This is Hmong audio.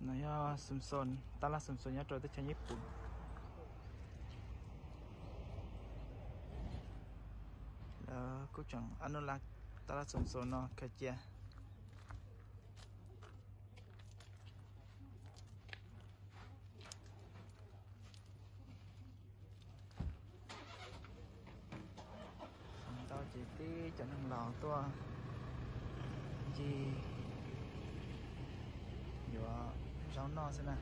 No yog Xum Xom, tab laj Xum Xom nyob rau teb chaws Nyij Pooj. Lawv kuj tseem anula tab laj Xum Xom no khaws cia. Ntau ces tib cov neeg laus tuaj ncig yuav zaub noj xwb na.